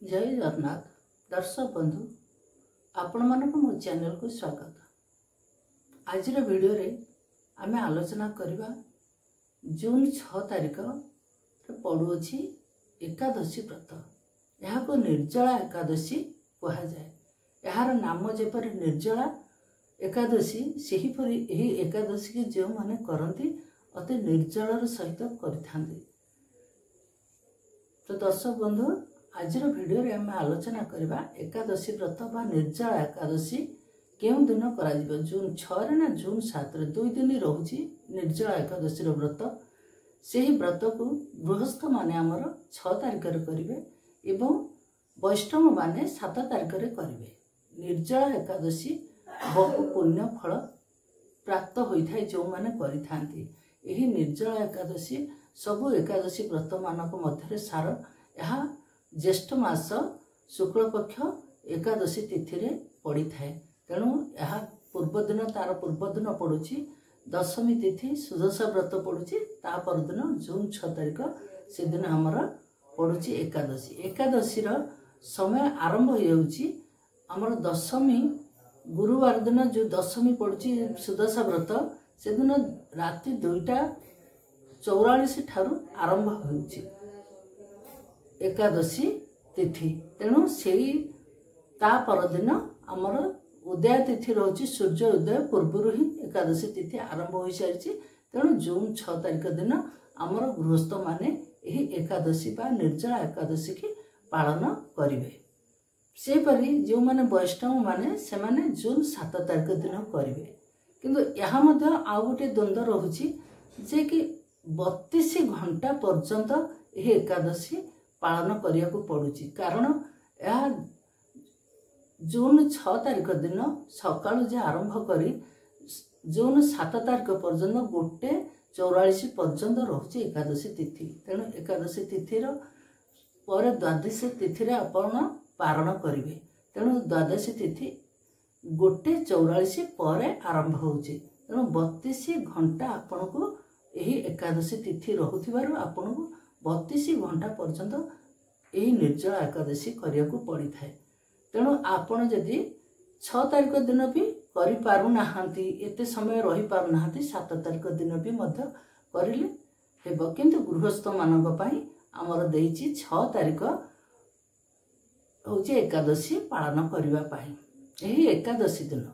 ଜୟ ଜଗନ୍ନାଥ ଦର୍ଶକ ବନ୍ଧୁ, ଆପଣମାନଙ୍କୁ ମୋ ଚ୍ୟାନେଲକୁ ସ୍ୱାଗତ। ଆଜିର ଭିଡ଼ିଓରେ ଆମେ ଆଲୋଚନା କରିବା ଜୁନ୍ 6 ତାରିଖରେ ପଡ଼ୁଅଛି ଏକାଦଶୀ ବ୍ରତ। ଏହାକୁ ନିର୍ଜଳା ଏକାଦଶୀ କୁହାଯାଏ। ଏହାର ନାମ ଯେପରି ନିର୍ଜଳା ଏକାଦଶୀ, ସେହିପରି ଏହି ଏକାଦଶୀକି ଯେଉଁମାନେ କରନ୍ତି ଅତି ନିର୍ଜଳର ସହିତ କରିଥାନ୍ତି। ତ ଦର୍ଶକ ବନ୍ଧୁ, ଆଜିର ଭିଡ଼ିଓରେ ଆମେ ଆଲୋଚନା କରିବା ଏକାଦଶୀ ବ୍ରତ ବା ନିର୍ଜଳା ଏକାଦଶୀ କେଉଁ ଦିନ କରାଯିବ, ଜୁନ୍ 6ରେ ନା ଜୁନ୍ 7ରେ? 2 ଦିନ ରହୁଛି ନିର୍ଜଳା ଏକାଦଶୀର ବ୍ରତ। ସେହି ବ୍ରତକୁ ଗୃହସ୍ଥମାନେ ଆମର 6 ତାରିଖରେ କରିବେ ଏବଂ ବୈଷ୍ଣବମାନେ 7 ତାରିଖରେ କରିବେ। ନିର୍ଜଳା ଏକାଦଶୀ ବହୁ ପୁଣ୍ୟ ଫଳ ପ୍ରାପ୍ତ ହୋଇଥାଏ ଯେଉଁମାନେ କରିଥାନ୍ତି। ଏହି ନିର୍ଜଳା ଏକାଦଶୀ ସବୁ ଏକାଦଶୀ ବ୍ରତମାନଙ୍କ ମଧ୍ୟରେ ସାର। ଏହା ଜ୍ୟେଷ୍ଠ ମାସ ଶୁକ୍ଳପକ୍ଷ ଏକାଦଶୀ ତିଥିରେ ପଡ଼ିଥାଏ। ତେଣୁ ଏହା ପୂର୍ବଦିନ, ତାର ପୂର୍ବଦିନ ପଡ଼ୁଛି ଦଶମୀ ତିଥି, ସୁଦଶା ବ୍ରତ ପଡ଼ୁଛି। ତା ପରଦିନ ଜୁନ୍ 6 ତାରିଖ, ସେଦିନ ଆମର ପଡ଼ୁଛି ଏକାଦଶୀ। ଏକାଦଶୀର ସମୟ ଆରମ୍ଭ ହୋଇଯାଉଛି ଆମର ଦଶମୀ, ଗୁରୁବାର ଦିନ ଯେଉଁ ଦଶମୀ ପଡ଼ୁଛି ସୁଦଶା ବ୍ରତ, ସେଦିନ ରାତି 2ଟା 44 ଠାରୁ ଆରମ୍ଭ ହେଉଛି ଏକାଦଶୀ ତିଥି। ତେଣୁ ସେଇ ତା ପରଦିନ ଆମର ଉଦୟ ତିଥି ରହୁଛି। ସୂର୍ଯ୍ୟ ଉଦୟ ପୂର୍ବରୁ ହିଁ ଏକାଦଶୀ ତିଥି ଆରମ୍ଭ ହୋଇସାରିଛି। ତେଣୁ ଜୁନ୍ 6 ତାରିଖ ଦିନ ଆମର ଗୃହସ୍ଥମାନେ ଏହି ଏକାଦଶୀ ବା ନିର୍ଜଳା ଏକାଦଶୀକି ପାଳନ କରିବେ। ସେହିପରି ଯେଉଁମାନେ ବୈଷ୍ଣବମାନେ, ସେମାନେ ଜୁନ୍ 7 ତାରିଖ ଦିନ କରିବେ। କିନ୍ତୁ ଏହା ମଧ୍ୟ ଆଉ ଗୋଟିଏ ଦ୍ୱନ୍ଦ୍ୱ ରହୁଛି ଯେ କି 32 ଘଣ୍ଟା ପର୍ଯ୍ୟନ୍ତ ଏହି ଏକାଦଶୀ ପାଳନ କରିବାକୁ ପଡ଼ୁଛି। କାରଣ ଏହା ଜୁନ୍ 6 ତାରିଖ ଦିନ ସକାଳୁ ଯେ ଆରମ୍ଭ କରି ଜୁନ୍ 7 ତାରିଖ ପର୍ଯ୍ୟନ୍ତ 1:44 ପର୍ଯ୍ୟନ୍ତ ରହୁଛି ଏକାଦଶୀ ତିଥି। ତେଣୁ ଏକାଦଶୀ ତିଥିର ପରେ ଦ୍ୱାଦଶୀ ତିଥିରେ ଆପଣ ପାରଣ କରିବେ। ତେଣୁ ଦ୍ୱାଦଶୀ ତିଥି 1:44 ପରେ ଆରମ୍ଭ ହେଉଛି। ତେଣୁ 32 ଘଣ୍ଟା ଆପଣଙ୍କୁ ଏହି ଏକାଦଶୀ ତିଥି ରହୁଥିବାରୁ ଆପଣଙ୍କୁ 32 ଘଣ୍ଟା ପର୍ଯ୍ୟନ୍ତ ଏହି ନିର୍ଜଳା ଏକାଦଶୀ କରିବାକୁ ପଡ଼ିଥାଏ। ତେଣୁ ଆପଣ ଯଦି 6 ତାରିଖ ଦିନ ବି କରିପାରୁନାହାନ୍ତି, ଏତେ ସମୟ ରହିପାରୁନାହାନ୍ତି, 7 ତାରିଖ ଦିନ ବି ମଧ୍ୟ କରିଲେ ହେବ। କିନ୍ତୁ ଗୃହସ୍ଥମାନଙ୍କ ପାଇଁ ଆମର ଦେଇଛି 6 ତାରିଖ ହେଉଛି ଏକାଦଶୀ ପାଳନ କରିବା ପାଇଁ। ଏହି ଏକାଦଶୀ ଦିନ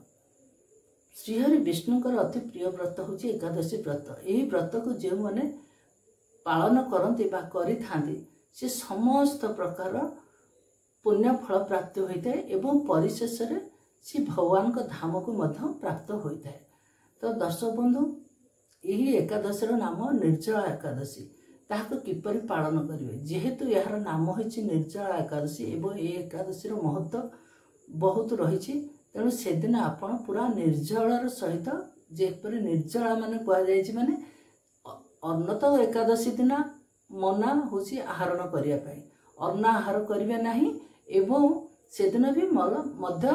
ଶ୍ରୀହରି ବିଷ୍ଣୁଙ୍କର ଅତି ପ୍ରିୟ ବ୍ରତ ହେଉଛି ଏକାଦଶୀ ବ୍ରତ। ଏହି ବ୍ରତକୁ ଯେଉଁମାନେ ପାଳନ କରନ୍ତି ବା କରିଥାନ୍ତି, ସେ ସମସ୍ତ ପ୍ରକାର ପୁଣ୍ୟ ଫଳ ପ୍ରାପ୍ତି ହୋଇଥାଏ ଏବଂ ପରିଶେଷରେ ସେ ଭଗବାନଙ୍କ ଧାମକୁ ମଧ୍ୟ ପ୍ରାପ୍ତ ହୋଇଥାଏ। ତ ଦର୍ଶକ ବନ୍ଧୁ, ଏହି ଏକାଦଶୀର ନାମ ନିର୍ଜଳା ଏକାଦଶୀ, ତାହାକୁ କିପରି ପାଳନ କରିବେ? ଯେହେତୁ ଏହାର ନାମ ହୋଇଛି ନିର୍ଜଳା ଏକାଦଶୀ ଏବଂ ଏହି ଏକାଦଶୀର ମହତ୍ଵ ବହୁତ ରହିଛି, ତେଣୁ ସେଦିନ ଆପଣ ପୁରା ନିର୍ଜଳର ସହିତ, ଯେପରି ନିର୍ଜଳା ମାନେ କୁହାଯାଇଛି, ମାନେ ଅନ୍ନ ତ ଏକାଦଶୀ ଦିନ ମନା ହେଉଛି ଆହରଣ କରିବା ପାଇଁ, ଅନ୍ନ ଆହାର କରିବେ ନାହିଁ ଏବଂ ସେଦିନ ବି ମଲ ମଧ୍ୟ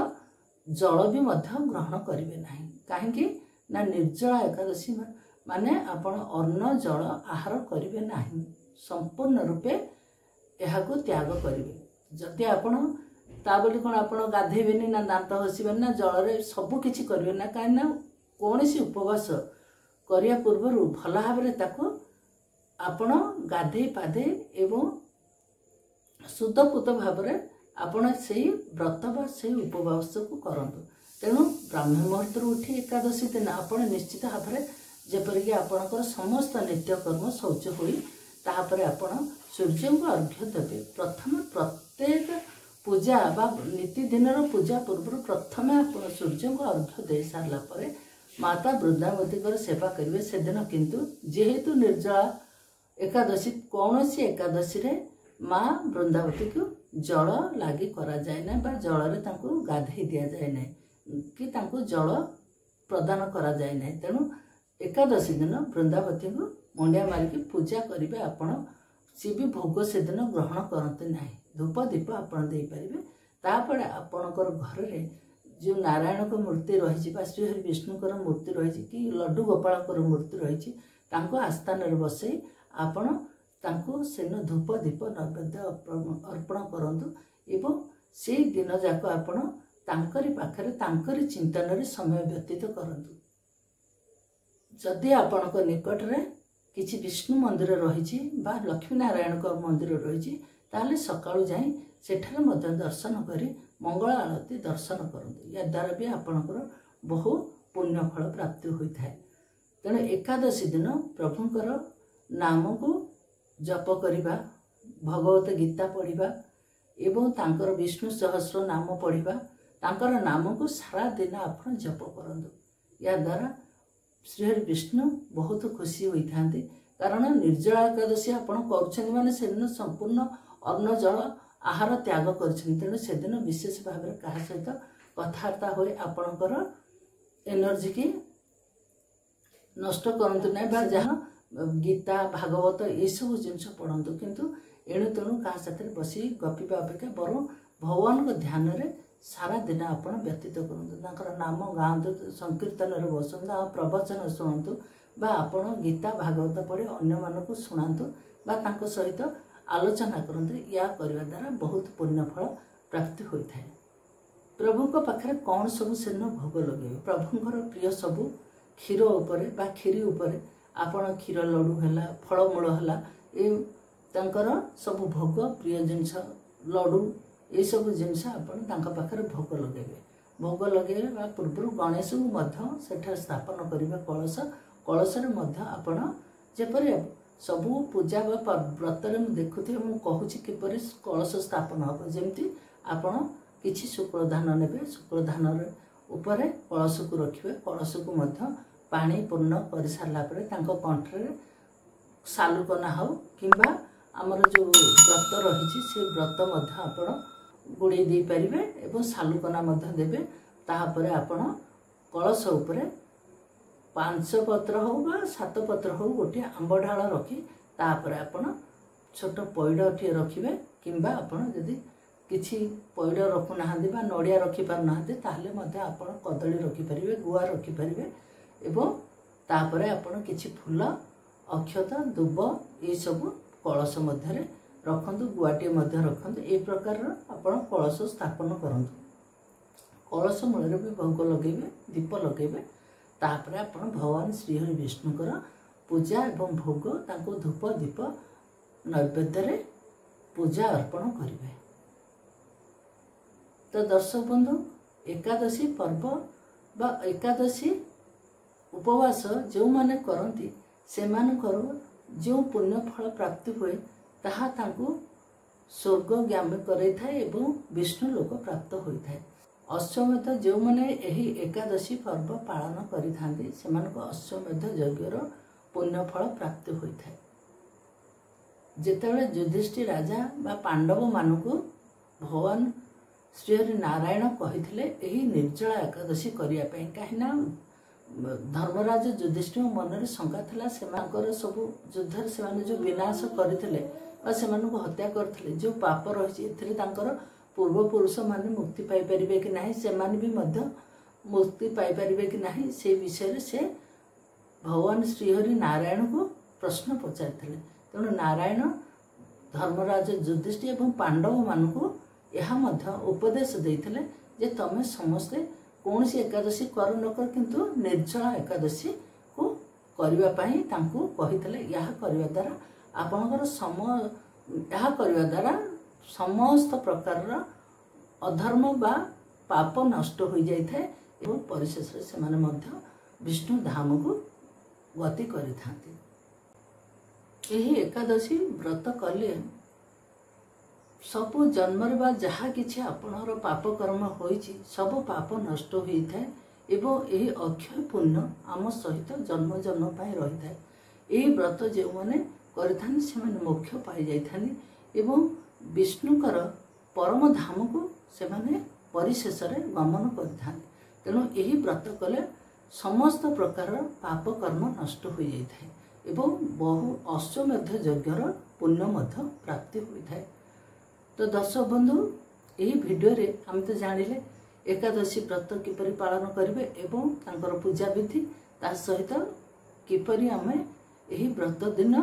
ଜଳ ବି ମଧ୍ୟ ଗ୍ରହଣ କରିବେ ନାହିଁ। କାହିଁକି ନା ନିର୍ଜଳା ଏକାଦଶୀ ମାନେ ଆପଣ ଅନ୍ନ ଜଳ ଆହାର କରିବେ ନାହିଁ, ସମ୍ପୂର୍ଣ୍ଣ ରୂପେ ଏହାକୁ ତ୍ୟାଗ କରିବେ। ଯଦି ଆପଣ ତା ବୋଲି କ'ଣ ଆପଣ ଗାଧେଇବେନି ନା ଦାନ୍ତ ଘଷିବେନି ନା ଜଳରେ ସବୁ କିଛି କରିବେ ନା? କାହିଁକି ନା କୌଣସି ଉପବାସ କରିବା ପୂର୍ବରୁ ଭଲ ଭାବରେ ତାକୁ ଆପଣ ଗାଧେଇ ପାଧେଇ ଏବଂ ଶୁଦ୍ଧପୁତ ଭାବରେ ଆପଣ ସେଇ ବ୍ରତ ବା ସେଇ ଉପବାସକୁ କରନ୍ତୁ। ତେଣୁ ବ୍ରାହ୍ମ ମୁହୂର୍ତ୍ତରୁ ଉଠି ଏକାଦଶୀ ଦିନ ଆପଣ ନିଶ୍ଚିତ ଭାବରେ ଯେପରିକି ଆପଣଙ୍କର ସମସ୍ତ ନିତ୍ୟକର୍ମ ଶୌଚ ହୋଇ ତାପରେ ଆପଣ ସୂର୍ଯ୍ୟଙ୍କୁ ଅର୍ଘ୍ୟ ଦେବେ। ପ୍ରଥମେ ପ୍ରତ୍ୟେକ ପୂଜା ବା ନୀତିଦିନର ପୂଜା ପୂର୍ବରୁ ପ୍ରଥମେ ଆପଣ ସୂର୍ଯ୍ୟଙ୍କୁ ଅର୍ଘ୍ୟ ଦେଇ ସାରିଲା ପରେ ମାତା ବୃନ୍ଦାବତୀଙ୍କର ସେବା କରିବେ ସେଦିନ। କିନ୍ତୁ ଯେହେତୁ ନିର୍ଜଳା ଏକାଦଶୀ, କୌଣସି ଏକାଦଶୀରେ ମା ବୃନ୍ଦାବତୀକୁ ଜଳ ଲାଗି କରାଯାଏ ନାହିଁ ବା ଜଳରେ ତାଙ୍କୁ ଗାଧେଇ ଦିଆଯାଏ ନାହିଁ କି ତାଙ୍କୁ ଜଳ ପ୍ରଦାନ କରାଯାଏ ନାହିଁ। ତେଣୁ ଏକାଦଶୀ ଦିନ ବୃନ୍ଦାବତୀଙ୍କୁ ମୁଣ୍ଡିଆ ମାରିକି ପୂଜା କରିବେ ଆପଣ। ସିଏ ବି ଭୋଗ ସେଦିନ ଗ୍ରହଣ କରନ୍ତି ନାହିଁ। ଧୂପ ଦୀପ ଆପଣ ଦେଇପାରିବେ। ତାପରେ ଆପଣଙ୍କର ଘରରେ ଯେଉଁ ନାରାୟଣଙ୍କ ମୂର୍ତ୍ତି ରହିଛି ବା ଶ୍ରୀହରି ବିଷ୍ଣୁଙ୍କର ମୂର୍ତ୍ତି ରହିଛି କି ଲଡ଼ୁ ଗୋପାଳଙ୍କର ମୂର୍ତ୍ତି ରହିଛି, ତାଙ୍କୁ ଆସ୍ଥାନରେ ବସେଇ ଆପଣ ତାଙ୍କୁ ସେଦିନ ଧୂପ ଦୀପ ନୈବେଦ୍ୟ ଅର୍ପଣ କରନ୍ତୁ। ସେଇ ଦିନ ଯାକ ଆପଣ ତାଙ୍କରି ପାଖରେ ତାଙ୍କରି ଚିନ୍ତନରେ ସମୟ ବ୍ୟତୀତ କରନ୍ତୁ। ଯଦି ଆପଣଙ୍କ ନିକଟରେ କିଛି ବିଷ୍ଣୁ ମନ୍ଦିର ରହିଛି ବା ଲକ୍ଷ୍ମୀ ନାରାୟଣଙ୍କ ମନ୍ଦିର ରହିଛି, ତାହେଲେ ସକାଳୁ ଯାଇ ସେଠାରେ ମଧ୍ୟ ଦର୍ଶନ କରି ମଙ୍ଗଳ ଆଳତୀ ଦର୍ଶନ କରନ୍ତୁ। ଏହାଦ୍ୱାରା ବି ଆପଣଙ୍କର ବହୁ ପୁଣ୍ୟଫଳ ପ୍ରାପ୍ତି ହୋଇଥାଏ। ତେଣୁ ଏକାଦଶୀ ଦିନ ପ୍ରଭୁଙ୍କର ନାମକୁ ଜପ କରିବା, ଭଗବତ ଗୀତା ପଢ଼ିବା ଏବଂ ତାଙ୍କର ବିଷ୍ଣୁ ସହସ୍ର ନାମ ପଢ଼ିବା, ତାଙ୍କର ନାମକୁ ସାରା ଦିନ ଆପଣ ଜପ କରନ୍ତୁ। ଏହାଦ୍ୱାରା ଶ୍ରୀହରି ବିଷ୍ଣୁ ବହୁତ ଖୁସି ହୋଇଥାନ୍ତି। କାରଣ ନିର୍ଜଳା ଏକାଦଶୀ ଆପଣ କରୁଛନ୍ତି ମାନେ ସେଦିନ ସମ୍ପୂର୍ଣ୍ଣ ଅନ୍ନ ଜଳ ଆହାର ତ୍ୟାଗ କରିଛନ୍ତି। ତେଣୁ ସେଦିନ ବିଶେଷ ଭାବରେ କାହା ସହିତ କଥାବାର୍ତ୍ତା ହୋଇ ଆପଣଙ୍କର ଏନର୍ଜିକି ନଷ୍ଟ କରନ୍ତୁ ନାହିଁ, ବା ଯାହା ଗୀତା ଭାଗବତ ଏସବୁ ଜିନିଷ ପଢ଼ନ୍ତୁ, କିନ୍ତୁ ଏଣୁ ତେଣୁ କାହା ସାଥିରେ ବସି ଗପିବା ଅପେକ୍ଷା ବରଂ ଭଗବାନଙ୍କ ଧ୍ୟାନରେ ସାରା ଦିନ ଆପଣ ବ୍ୟତୀତ କରନ୍ତୁ। ତାଙ୍କର ନାମ ଗାଆନ୍ତୁ, ସଂକୀର୍ତ୍ତନରେ ବସନ୍ତୁ, ଆଉ ପ୍ରବଚନ ଶୁଣନ୍ତୁ, ବା ଆପଣ ଗୀତା ଭାଗବତ ପଢ଼ି ଅନ୍ୟମାନଙ୍କୁ ଶୁଣାନ୍ତୁ ବା ତାଙ୍କ ସହିତ ଆଲୋଚନା କରନ୍ତୁ। ଏହା କରିବା ଦ୍ୱାରା ବହୁତ ପୁଣ୍ୟଫଳ ପ୍ରାପ୍ତି ହୋଇଥାଏ। ପ୍ରଭୁଙ୍କ ପାଖରେ କ'ଣ ସବୁ ସେଦିନ ଭୋଗ ଲଗାଇବେ? ପ୍ରଭୁଙ୍କର ପ୍ରିୟ ସବୁ କ୍ଷୀର ଉପରେ ବା କ୍ଷୀରି ଉପରେ ଆପଣ କ୍ଷୀର ଲଡ଼ୁ ହେଲା, ଫଳମୂଳ ହେଲା, ଏ ତାଙ୍କର ସବୁ ଭୋଗ ପ୍ରିୟ ଜିନିଷ ଲଡ଼ୁ, ଏସବୁ ଜିନିଷ ଆପଣ ତାଙ୍କ ପାଖରେ ଭୋଗ ଲଗାଇବେ। ଭୋଗ ଲଗାଇବା ପୂର୍ବରୁ ଗଣେଶଙ୍କୁ ମଧ୍ୟ ସେଠାରେ ସ୍ଥାପନ କରିବେ କଳସ। କଳସରେ ମଧ୍ୟ ଆପଣ ଯେପରି ସବୁ ପୂଜା ବା ବ୍ରତରେ ମୁଁ ଦେଖୁଥିବେ, ମୁଁ କହୁଛି କିପରି କଳସ ସ୍ଥାପନ ହେବ। ଯେମିତି ଆପଣ କିଛି ଶୁକ୍ଳ ଧାନ ନେବେ, ଶୁକ୍ଳ ଧାନରେ ଉପରେ କଳସକୁ ରଖିବେ। କଳସକୁ ମଧ୍ୟ ପାଣି ପୂର୍ଣ୍ଣ କରିସାରିଲା ପରେ ତାଙ୍କ କଣ୍ଠରେ ସାଲୁକନା ହେଉ କିମ୍ବା ଆମର ଯେଉଁ ବ୍ରତ ରହିଛି ସେ ବ୍ରତ ମଧ୍ୟ ଆପଣ ଗୁଡ଼େଇ ଦେଇପାରିବେ ଏବଂ ସାଲୁକନା ମଧ୍ୟ ଦେବେ। ତାପରେ ଆପଣ କଳସ ଉପରେ 5 ପତ୍ର ହେଉ ବା 7 ପତ୍ର ହେଉ ଗୋଟିଏ ଆମ୍ବ ଡାଳ ରଖି ତାପରେ ଆପଣ ଛୋଟ ପଇଡ଼ଟିଏ ରଖିବେ, କିମ୍ବା ଆପଣ ଯଦି କିଛି ପଇଡ଼ ରଖୁନାହାନ୍ତି ବା ନଡ଼ିଆ ରଖିପାରୁନାହାନ୍ତି ତାହେଲେ ମଧ୍ୟ ଆପଣ କଦଳୀ ରଖିପାରିବେ, ଗୁଆ ରଖିପାରିବେ। ଏବଂ ତାପରେ ଆପଣ କିଛି ଫୁଲ, ଅକ୍ଷତ, ଦୁବ ଏସବୁ କଳସ ମଧ୍ୟରେ ରଖନ୍ତୁ, ଗୁଆଟିଏ ମଧ୍ୟ ରଖନ୍ତୁ। ଏହି ପ୍ରକାରର ଆପଣ କଳସ ସ୍ଥାପନ କରନ୍ତୁ। କଳସ ମୂଳରେ ବି ଭୋଗ ଲଗାଇବେ, ଦୀପ ଲଗାଇବେ। ତାପରେ ଆପଣ ଭଗବାନ ଶ୍ରୀହରି ବିଷ୍ଣୁଙ୍କର ପୂଜା ଏବଂ ଭୋଗ, ତାଙ୍କୁ ଧୂପ ଦୀପ ନୈବେଦ୍ୟରେ ପୂଜା ଅର୍ପଣ କରିବେ। ତ ଦର୍ଶକ ବନ୍ଧୁ, ଏକାଦଶୀ ପର୍ବ ବା ଏକାଦଶୀ ଉପବାସ ଯେଉଁମାନେ କରନ୍ତି ସେମାନଙ୍କର ଯେଉଁ ପୁଣ୍ୟଫଳ ପ୍ରାପ୍ତି ହୁଏ ତାହା ତାଙ୍କୁ ସ୍ୱର୍ଗ ଜ୍ଞାନ କରାଇଥାଏ ଏବଂ ବିଷ୍ଣୁ ଲୋକ ପ୍ରାପ୍ତ ହୋଇଥାଏ। ଅଶ୍ୱମେଧ ଯେଉଁମାନେ ଏହି ଏକାଦଶୀ ପର୍ବ ପାଳନ କରିଥାନ୍ତି ସେମାନଙ୍କୁ ଅଶ୍ୱମେଧ ଯଜ୍ଞର ପୁଣ୍ୟଫଳ ପ୍ରାପ୍ତି ହୋଇଥାଏ। ଯେତେବେଳେ ଯୁଧିଷ୍ଠିର ରାଜା ବା ପାଣ୍ଡବମାନଙ୍କୁ ଭଗବାନ ଶ୍ରୀହରି ନାରାୟଣ କହିଥିଲେ ଏହି ନିର୍ଜଳା ଏକାଦଶୀ କରିବା ପାଇଁ, କାହିଁକିନା ଧର୍ମରାଜ ଯୁଧିଷ୍ଠିରଙ୍କ ମନରେ ଶଙ୍କା ଥିଲା ସେମାନଙ୍କର ସବୁ ଯୁଦ୍ଧରେ ସେମାନେ ଯେଉଁ ବିନାଶ କରିଥିଲେ ବା ସେମାନଙ୍କୁ ହତ୍ୟା କରିଥିଲେ, ଯେଉଁ ପାପ ରହିଛି ଏଥିରେ ତାଙ୍କର ପୂର୍ବପୁରୁଷମାନେ ମୁକ୍ତି ପାଇପାରିବେ କି ନାହିଁ, ସେମାନେ ବି ମଧ୍ୟ ମୁକ୍ତି ପାଇପାରିବେ କି ନାହିଁ, ସେ ବିଷୟରେ ସେ ଭଗବାନ ଶ୍ରୀହରି ନାରାୟଣକୁ ପ୍ରଶ୍ନ ପଚାରିଥିଲେ। ତେଣୁ ନାରାୟଣ ଧର୍ମରାଜ ଯୁଧିଷ୍ଠିର ଏବଂ ପାଣ୍ଡବମାନଙ୍କୁ ଏହା ମଧ୍ୟ ଉପଦେଶ ଦେଇଥିଲେ ଯେ ତମେ ସମସ୍ତେ କୌଣସି ଏକାଦଶୀ କର ନ କର, କିନ୍ତୁ ନିର୍ଜଳା ଏକାଦଶୀକୁ କରିବା ପାଇଁ ତାଙ୍କୁ କହିଥିଲେ। ଏହା କରିବା ଦ୍ୱାରା ଆପଣଙ୍କର ଏହା କରିବା ଦ୍ୱାରା ସମସ୍ତ ପ୍ରକାରର ଅଧର୍ମ ବା ପାପ ନଷ୍ଟ ହୋଇଯାଇଥାଏ ଏବଂ ପରିଶେଷରେ ସେମାନେ ମଧ୍ୟ ବିଷ୍ଣୁ ଧାମକୁ ଗତି କରିଥାନ୍ତି। ଏହି ଏକାଦଶୀ ବ୍ରତ କଲେ ସବୁ ଜନ୍ମରେ ବା ଯାହା କିଛି ଆପଣଙ୍କର ପାପ କର୍ମ ହୋଇଛି ସବୁ ପାପ ନଷ୍ଟ ହୋଇଥାଏ ଏବଂ ଏହି ଅକ୍ଷୟ ପୁଣ୍ୟ ଆମ ସହିତ ଜନ୍ମ ଜନ୍ମ ପାଇଁ ରହିଥାଏ। ଏହି ବ୍ରତ ଯେଉଁମାନେ କରିଥାନ୍ତି ସେମାନେ ମୋକ୍ଷ ପାଇଯାଇଥାନ୍ତି ଏବଂ ବିଷ୍ଣୁଙ୍କର ପରମ ଧାମକୁ ସେମାନେ ପରିଶେଷରେ ଗମନ କରିଥାନ୍ତି। ତେଣୁ ଏହି ବ୍ରତ କଲେ ସମସ୍ତ ପ୍ରକାରର ପାପ କର୍ମ ନଷ୍ଟ ହୋଇଯାଇଥାଏ ଏବଂ ବହୁ ଅଶ୍ୱମେଧ ଯଜ୍ଞର ପୁଣ୍ୟ ମଧ୍ୟ ପ୍ରାପ୍ତି ହୋଇଥାଏ। ତ ଦର୍ଶକ ବନ୍ଧୁ, ଏହି ଭିଡ଼ିଓରେ ଆମେ ତ ଜାଣିଲେ ଏକାଦଶୀ ବ୍ରତ କିପରି ପାଳନ କରିବେ ଏବଂ ତାଙ୍କର ପୂଜା ବିଧି, ତା ସହିତ କିପରି ଆମେ ଏହି ବ୍ରତ ଦିନ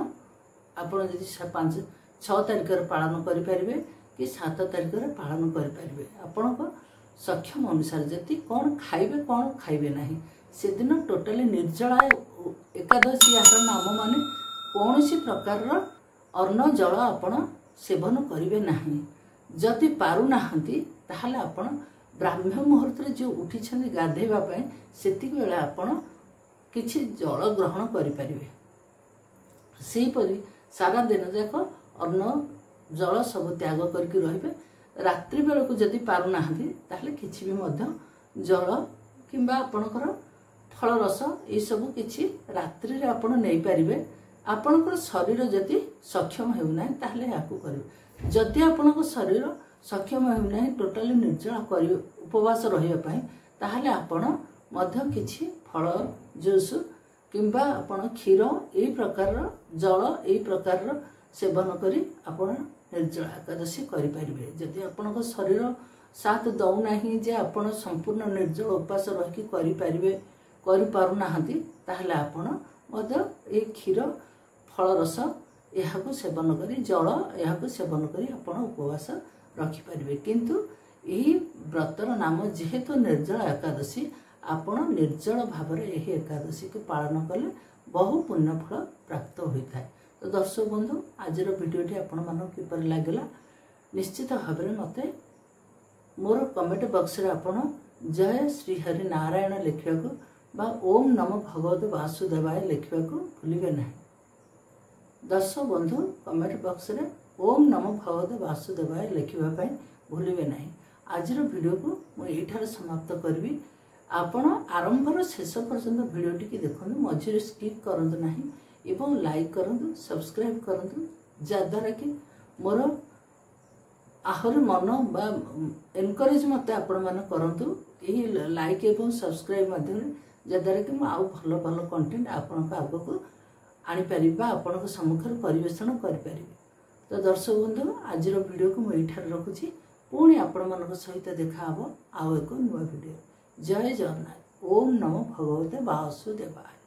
ଆପଣ ଯଦି 5 6 ତାରିଖରେ ପାଳନ କରିପାରିବେ କି 7 ତାରିଖରେ ପାଳନ କରିପାରିବେ, ଆପଣଙ୍କ ସକ୍ଷମ ଅନୁସାରେ। ଯଦି କ'ଣ ଖାଇବେ କ'ଣ ଖାଇବେ ନାହିଁ, ସେଦିନ ଟୋଟାଲି ନିର୍ଜଳା ଏକାଦଶୀ ଏହାର ନାମ, ମାନେ କୌଣସି ପ୍ରକାରର ଅନ୍ନ ଜଳ ଆପଣ ସେବନ କରିବେ ନାହିଁ। ଯଦି ପାରୁନାହାନ୍ତି ତାହେଲେ ଆପଣ ବ୍ରାହ୍ମ ମୁହୂର୍ତ୍ତରେ ଯେଉଁ ଉଠିଛନ୍ତି ଗାଧୋଇବା ପାଇଁ, ସେତିକି ବେଳେ ଆପଣ କିଛି ଜଳ ଗ୍ରହଣ କରିପାରିବେ। ସେହିପରି ସାରା ଦିନ ଯାକ ଅନ୍ନ ଜଳ ସବୁ ତ୍ୟାଗ କରିକି ରହିବେ। ରାତ୍ରି ବେଳକୁ ଯଦି ପାରୁନାହାନ୍ତି ତାହେଲେ କିଛି ବି ମଧ୍ୟ ଜଳ କିମ୍ବା ଆପଣଙ୍କର ଫଳରସ ଏସବୁ କିଛି ରାତ୍ରିରେ ଆପଣ ନେଇପାରିବେ। ଆପଣଙ୍କର ଶରୀର ଯଦି ସକ୍ଷମ ହେଉନାହିଁ ତାହେଲେ ଏହାକୁ କରିବେ। ଯଦି ଆପଣଙ୍କ ଶରୀର ସକ୍ଷମ ହେଉନାହିଁ ଟୋଟାଲି ନିର୍ଜଳା କରି ଉପବାସ ରହିବା ପାଇଁ, ତାହେଲେ ଆପଣ ମଧ୍ୟ କିଛି ଫଳ ଜୁସ୍ କିମ୍ବା ଆପଣ କ୍ଷୀର ଏଇ ପ୍ରକାରର ଜଳ ଏଇ ପ୍ରକାରର ସେବନ କରି ଆପଣ ନିର୍ଜଳା ଏକାଦଶୀ କରିପାରିବେ। ଯଦି ଆପଣଙ୍କ ଶରୀର ସାଥ ଦେଉନାହିଁ ଯେ ଆପଣ ସମ୍ପୂର୍ଣ୍ଣ ନିର୍ଜଳ ଉପାସ ରହିକି କରିପାରିବେ, କରିପାରୁନାହାନ୍ତି, ତାହେଲେ ଆପଣ ମଧ୍ୟ ଏଇ କ୍ଷୀର ଫଳରସ ଏହାକୁ ସେବନ କରି, ଜଳ ଏହାକୁ ସେବନ କରି ଆପଣ ଉପବାସ ରଖିପାରିବେ। କିନ୍ତୁ ଏହି ବ୍ରତର ନାମ ଯେହେତୁ ନିର୍ଜଳା ଏକାଦଶୀ, ଆପଣ ନିର୍ଜଳ ଭାବରେ ଏହି ଏକାଦଶୀକୁ ପାଳନ କଲେ ବହୁ ପୁଣ୍ୟଫଳ ପ୍ରାପ୍ତ ହୋଇଥାଏ। ତ ଦର୍ଶକ ବନ୍ଧୁ, ଆଜିର ଭିଡ଼ିଓଟି ଆପଣମାନଙ୍କୁ କିପରି ଲାଗିଲା ନିଶ୍ଚିତ ଭାବରେ ମୋତେ ମୋର କମେଣ୍ଟ ବକ୍ସରେ ଆପଣ ଜୟ ଶ୍ରୀହରି ନାରାୟଣ ଲେଖିବାକୁ ବା ଓମ୍ ନମ ଭଗବତ ବାସୁଦେବାୟ ଲେଖିବାକୁ ଭୁଲିବେ ନାହିଁ। ଦର୍ଶକ ବନ୍ଧୁ, କମେଣ୍ଟ ବକ୍ସରେ ଓମ୍ ନମ ଭଗବତ ବାସୁଦେବାୟ ଲେଖିବା ପାଇଁ ଭୁଲିବେ ନାହିଁ। ଆଜିର ଭିଡ଼ିଓକୁ ମୁଁ ଏଇଠାରେ ସମାପ୍ତ କରିବି। ଆପଣ ଆରମ୍ଭରୁ ଶେଷ ପର୍ଯ୍ୟନ୍ତ ଭିଡ଼ିଓଟିକି ଦେଖନ୍ତୁ, ମଝିରେ ସ୍କିପ୍ କରନ୍ତୁ ନାହିଁ ଏବଂ ଲାଇକ୍ କରନ୍ତୁ, ସବସ୍କ୍ରାଇବ୍ କରନ୍ତୁ, ଯାହାଦ୍ୱାରା କି ମୋର ଆହୁରି ମନ ବା ଏନକରେଜ୍ ମୋତେ ଆପଣମାନେ କରନ୍ତୁ ଏହି ଲାଇକ୍ ଏବଂ ସବସ୍କ୍ରାଇବ୍ ମାଧ୍ୟମରେ, ଯାହାଦ୍ୱାରା କି ମୁଁ ଆଉ ଭଲ ଭଲ କଣ୍ଟେଣ୍ଟ ଆପଣଙ୍କ ଆଗକୁ ଆଣିପାରିବି ବା ଆପଣଙ୍କ ସମ୍ମୁଖରେ ପରିବେଷଣ କରିପାରିବି। ତ ଦର୍ଶକ ବନ୍ଧୁ, ଆଜିର ଭିଡ଼ିଓକୁ ମୁଁ ଏଇଠାରେ ରଖୁଛି। ପୁଣି ଆପଣମାନଙ୍କ ସହିତ ଦେଖାହେବ ଆଉ ଏକ ନୂଆ ଭିଡ଼ିଓ। ଜୟ ଜଗନ୍ନାଥ। ଓମ୍ ନମୋ ଭଗବତେ ବାସୁଦେବାୟ।